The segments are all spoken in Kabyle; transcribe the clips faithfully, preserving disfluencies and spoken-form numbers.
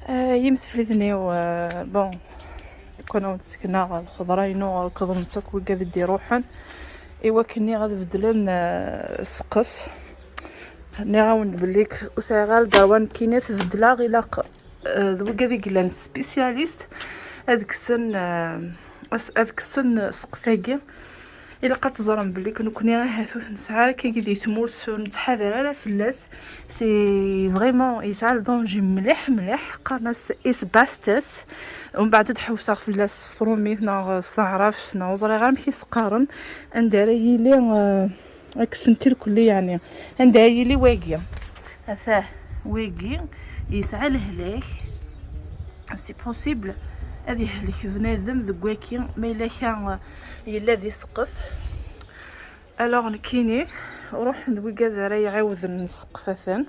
Yimsefliden-iw, bon, kan awen-d-sekneɣ lxeḍra-inu rekḍen-tt akk wigad i d-iruḥen i wakken ad beddlen ssqef. Nniɣ-awen-d belli ur sɛiɣ ara lderwa nekkini ad t-beddleɣ, ilaq d wigad i yellan spécialiste ad kksen, ad kksen ssqef-agi. Ilaq ad teẓrem belli nekkni ahat ur t-nesɛi ara akkagi di tmurt, ur nettḥadar ara fell-as. C'est vraiment, yesɛa le danger mliḥ mliḥ, qqaren-as asbestos. Umbeɛd ad ḥewseɣ fell-as s trumit neɣ s taɛrabt neɣ ur ẓriɣ amek i s-qqaren. Anda ara yili, ad kksen-t irkelli, yeɛni anda ara yili wagi. Atah, wagi yesɛa lehlak. C'est possible ad yehlek bnadem deg waki ma yella ka yella di ssqef. Alors nekkini ruḥen wigad ara iɛiwden ssqef, atan.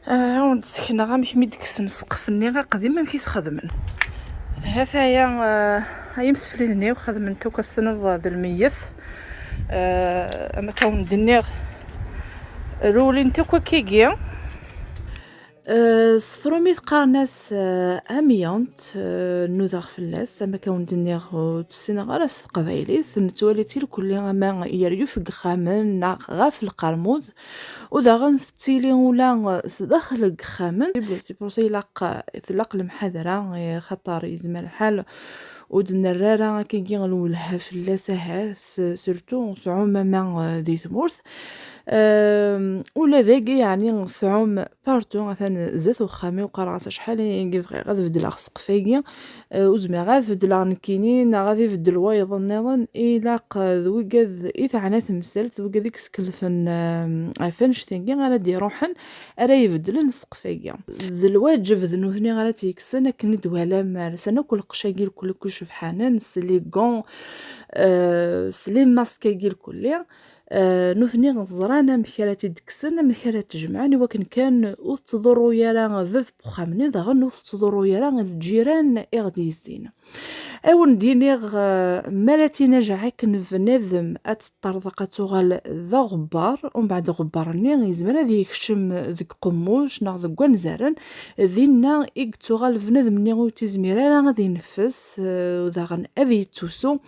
Ad awen-d-sekneɣ amek mi d-kksen ssqef-nni aqdim, amek i s-xedmen. Hataya, ay imsefliden-iw, xedmen-t akk ass-nneɣ d lmeyyet. Am akka wen-d-nniɣ, rewlin-t akk akkagi. S trumit qqaren-as amiante, nudaɣ fell-as, am akka wen-d-nniɣ ur tt-ssineɣ ara s teqbaylit, nettwali-tt irkelli ama yeryuf deg yexxamen neɣ ɣef lqermud, u daɣen tettili ula sdaxel deg yexxamen. C'est pour ça ilaq, tlaq lemḥadra, xaṭer yezmer lḥal ur d-nerra ara akkagi lwelha fell-as ahat, surtout tɛum ama di tmurt. Ula dagi, yeɛni, tɛum partout, atan zdat uxxam-iw, qqareɣ-as acḥal i bɣiɣ ad beddleɣ ssqef-agi, ur zmireɣ ad beddleɣ nekkini neɣ ad ibeddel wayeḍ nniḍen, ilaq d wigad i teɛna temsalt, d wigad i yeskelfen ɣef annect-agi ara d-iruḥen, ara ibeddlen ssqef-agi. D lwaǧeb d nutni ara tt-yekksen, akken i d-twalam rsan akk lqecc-agi lkulli cebḥanen, s les gants, s les masques-agi lkulli. Nutni ẓran amek ara tt-id-kksen, amek ara tt-jemɛen, i wakken kan ur tettḍurru ara bab n uxxam-nni, daɣen ur tettḍurru ara lǧiran i ɣ-d-yezzin. Ad wen-d-iniɣ, mi ara tinajeɛ akken bnadem ad teṭṭerḍeq ad tuɣal d aɣebbar, umbeɛd aɣebbar-nni yezmer ad yekcem deg uqemmuc neɣ deg wanzaren, dinna i yettuɣal bnadem-nni ur yettizmir ara ad ineffes, daɣen ad yettusu.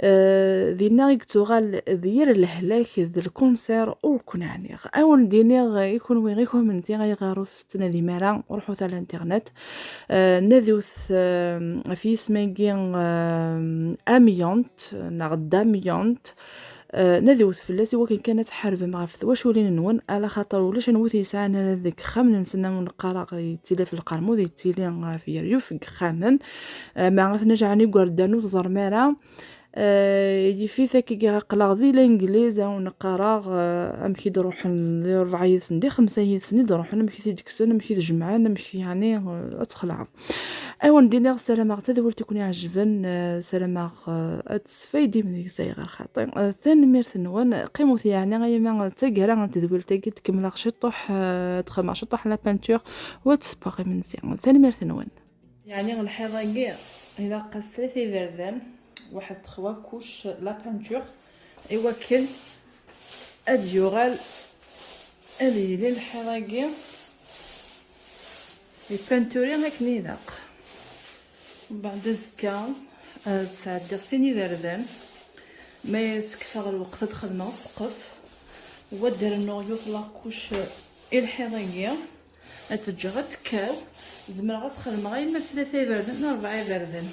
Dinna i yettuɣal d yir lehlak d lkunser ur ken-ɛniɣ. Ad wen-d-iniɣ i kunwi i kunemti ayɣer ur tettnadim ara, ruḥut ar l'internet, nadiwt ɣef yisem-agi, amiante neɣ damiante. Nadiwt fell-as i wakken kan ad tḥarbem ɣef twaculin-nwen, ala xaṭer ulac anwa ur t-yesɛan ara deg yexxamen-nsen, am wen-qqareɣ yettili ɣef lqermud, yettili ɣef yeryuf deg yexxamen. Ma ad tnajeɛen igerdan ur teẓrem ara. Yif-it akkagi aql-aɣ di Langliz, ad wen-qqareɣ, amek i d-ruḥen di rebɛa yid-sen, di xemsa yid-sen i d-ruḥen, amek i t-id-kksen, amek i t-jemɛen, amek, yeɛni, ad txelɛem. Ad wen-d-iniɣ, ssarameɣ tadwilt i ken-iɛejben, ssarameɣ ad tesfaydim deg-s, ayɣer xaṭi. Tanemmirt-nwen, qqimut, yeɛni, ay ma d taggara n tedwilt-agi, ad kemmleɣ ciṭuḥ, ad xedmeɣ ciṭuḥ la peinture, u ad ssewweɣ imensi. Tanemmirt-nwen. Yeɛni lḥiḍ-agi ilaq-as tlata iberdan, waḥed trois couches la peinture, i wakken ad yuɣal ad yili lḥiḍ-agi ipanturi akken ilaq. Mbeɛd azekka, ad sɛeddiɣ sin iberdan, ma yessekfeɣ lweqt ad xedmeɣ ssqef, u ad d-rennuɣ yiwet la couche i lḥiḍ-agi. Ad tt-ǧǧeɣ ad tekkaw. Zemreɣ ad s-xedmeɣ ay ma tlata iberdan neɣ rebɛa iberdan.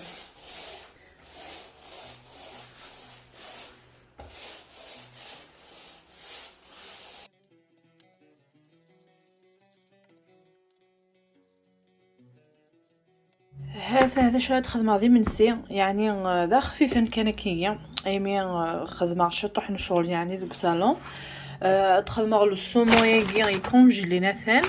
Ha-t-a d acu ara d-xedmeɣ d imensi, yeɛni, eh, d axfifen kan akkagi, imi, eh, xedmeɣ ciṭuḥ n ccɣel, yeɛni, deg usalon. Eh, ad d-xedmeɣ le saumon-agi icongelé atan,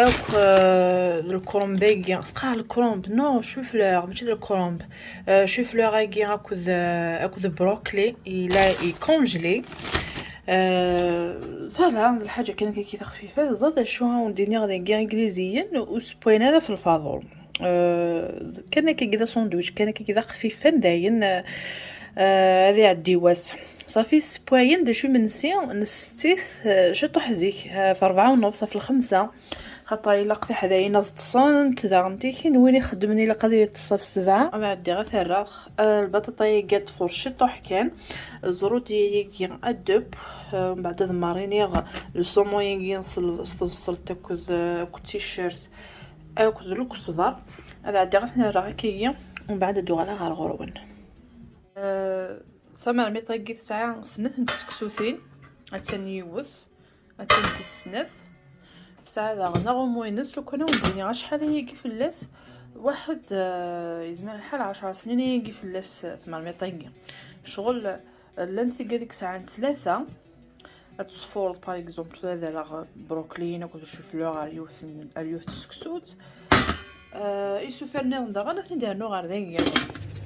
akk, eh, d lkromb-agi, sqaɛ lkromb, non, chou-fleur, mačči d lkromb. Eh, chou-fleur-agi akked, eh, akked brocoli, yella icongelé. Eh, voilà, d lḥaǧa kan akka taxfifat. Ẓer d acu ara wen-d-iniɣ dagi, igliziyen ur ssewwayen ara f lfaḍul. Eh, kan akkagi d asandwich, kan akkagi d axfifan dayen, eh, ad iɛeddi wass. Ṣafi, ssewwayen d acu imensi, nsetti-t, eh, ciṭuḥ zik, eh, f rebɛa u nneṣ, f lxemsa. Xaṭer ilaq tiḥdayin ad ṭṭsent, daɣen tikin win ixeddmen ilaq ad yeṭṭes ɣef sebɛa. Ad ɛeddiɣ ad t-rreɣ, eh, lbaṭaṭa-agi ad tfuṛ ciṭuḥ kan, ẓrudya-agi ad deb, eh, mbeɛd ad mariniɣ le saumon-agi s l-, s tebṣelt akked, eh, akked ticcert akked lkesber. Ad ɛeddiɣ ad ten-rreɣ akkagi, mbeɛd ad d-uɣaleɣ ɣer ɣur-wen. Eh, tamermiṭ-agi tesɛa snat n tseksutin, attan yiwet, attan tis snat. Tesɛa daɣen aɣummu-ines, lukan ad wen-d-iniɣ acḥal ayagi fell-as, waḥed, eh, yezmer lḥal ɛecṛa snin ayagi fell-as, eh, tmermiṭ-agi. Ccɣel, eh, llant tigad i yesɛan tlata. Ad tesfureḍ, par exemple, ad rreɣ brokli akked chou-fleur ar yiwet n, ar yiwet n tseksut. Eh, isufar nniḍen daɣen ad ten-id-rnuɣ ɣer dagi.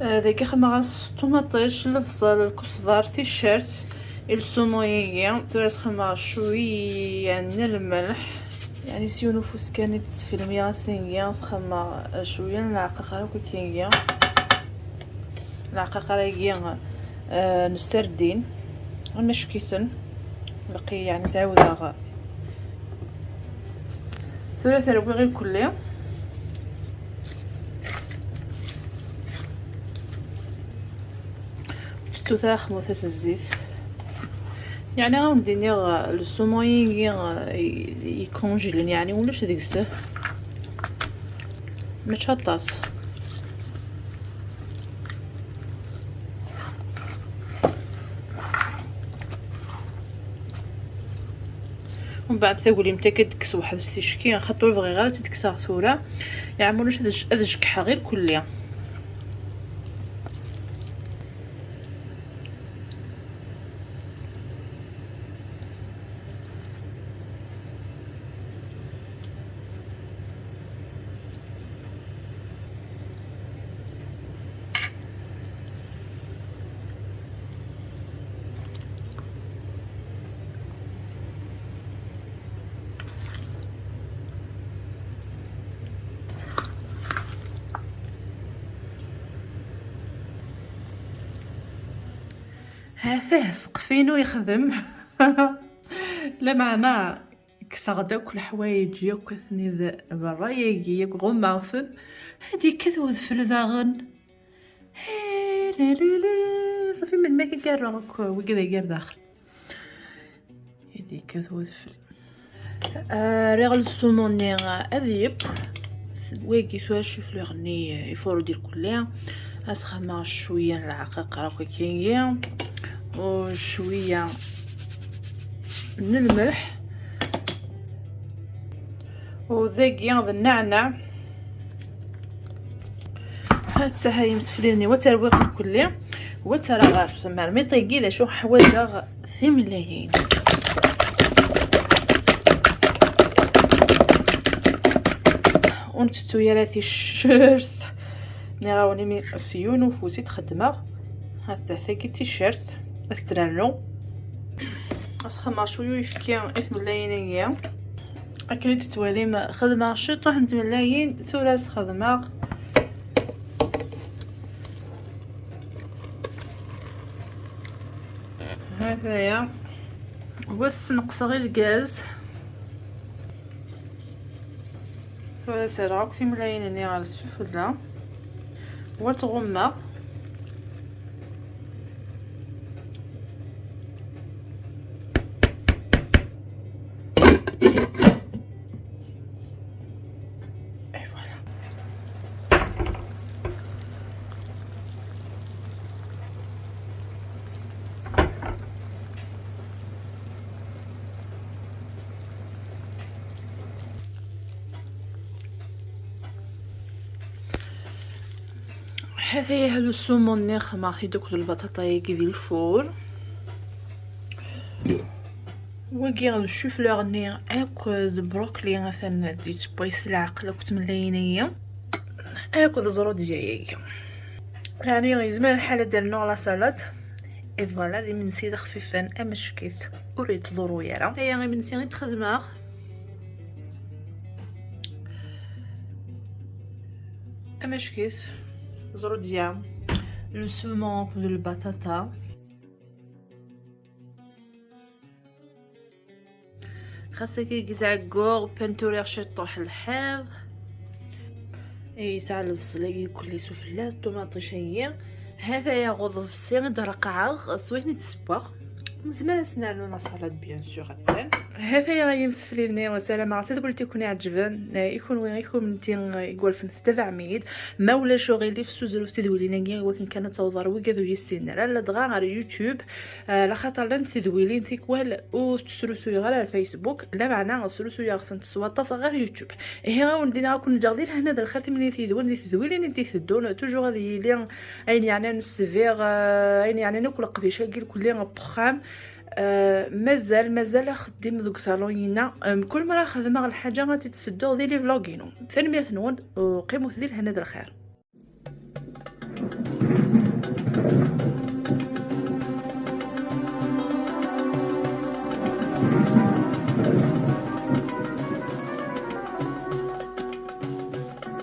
Eh, dagi xemmeɣ-as ṭumaṭic, lebṣel, lkusḍer, ticcert, i le saumon-agi. Tura ad xemmeɣ cwiya n lmelḥ. Yeɛni s yiwen ufus kan i d-sfilmiɣ ass-agi, ad xemmeɣ cwiya n leɛqaqer akk akkin-agi. Leɛqaqer-agi, eh, n ssardin, amack-iten. Lqi, yeɛni, sɛiwdeɣ. Tura terwiɣ irkelli. Tettut ara xmut-as zzit. Yeɛni, ad wen-d-iniɣ, eh, le saumon-agi, eh, i, ikonjilen, yeɛni, ulac deg-s. Mačči aṭas. Mbeɛd taglimt akka ad d-tekkes weḥd-s ticki, xaṭer ur bɣiɣ ara ad tt-id-kkseɣ tura. Yeɛmer ulac ad j-, ad jekḥeɣ irkelli. Ha-t-ah ssqef-inu yexdem. Lameɛna kkseɣ-d akk leḥwayeǧ yakk atni d berra-yagi, yakk ɣummeɣ-ten. Ad d-yekkat wedfel daɣen. Hi, li, li, li. Safi melmi akka i rreɣ akk wigi dagi ar daxel? I d-yekkat wedfel. Ah, rriɣ le saumon-nni ad yeb. Wagi tura chou-fleur-nni ifuṛ-d irkelli. Ad s-xedmeɣ cwiya n leɛqaqer akk akkin-agi. U cwiya n lmelḥ. U dagi d nneɛneɛ. Ha-tt-aha yimsefliden-iw, ad tt-rwiɣ irkelli, u ad tt-rreɣ ɣer tmermit-agi. D acu ḥwaǧeɣ? Timellalin. Ur nettettu ara ticcert. Nniɣ-awen imi s yiwen ufus i t-xeddmeɣ. Ha-tt-aha tagi d ticcert. Ad s-tt-rnu. Ad s-xedmeɣ cwiya uyefki i tmellalin-agi. Akken i d-tettwalim, xedmeɣ ciṭuḥ n tmellalin, tura ad s-xedmeɣ. Hataya. Wa sneqseɣ i lgaz. Tura ad s-rreɣ akk timlayin-nni ɣer sufella. Wa tɣummeɣ. Et voilà. Hataya le saumon-nni xedmeɣ-t-id akked lbaṭaṭa-yagi di lfur. Wagi d chou-fleur-nni akked brokli atan d-yettewway s leɛqel akked tmellalin-agi akked ẓrudya-yagi. Yeɛni yezmer lḥal ad d-rnuɣ la salade. Et voilà, d imensi d axfifen amack-it, ur yettḍurru ara. Aya imensi i d-xedmeɣ. Amack-it, ẓrudya, le saumon akked lbaṭaṭa. Ass-agi deg zɛegguɣ, penturiɣ ciṭṭuḥ lḥiḍ. Yesɛa lebṣel-agi kulli sufella, ṭumaṭic-agi. Ha-t-aya ɣur-i ḍebsi i d-reqqɛeɣ, s wayen i d-ssewweɣ. Nezmer ad s-nernu la salade, bien sûr, attan. Ha-t-aya ay imsefliden-iw, ssarameɣ tadwilt i ken-iɛeǧben, eh, i kenwi, i kunemti, eh, i iwulfen tettabaɛem-iyi-d. Ma ulac uɣilif, ssuzrut tidwilin-agi i wakken kan ad tawḍeḍ ɣer wigad ur yessinen ara, ladɣa ɣer YouTube, eh, laxaṭer llant tidwilin tikwal ur ttrusuyeɣ ara ar Facebook, lameɛna srusuyeɣ-tent s waṭas ɣer YouTube. Ihi, a wen-d-iniɣ, ad ken-ǧǧeɣ di lehna d lxir timlilit yid-wen di tedwilin i d-iteddun, toujours ad yili ayen yeɛnan ssbiɣ, eh, ayen yeɛnan akk leqdic-agi lkulli n wexxam. Eh, mazal, mazal axeddim deg usalon-ina. Eh, mkul mi ara xedmeɣ lḥaǧa ad tt-id-sedduɣ di les vlogs-inu. Tanemmirt-nwen, u qqimet di lehna d lxir.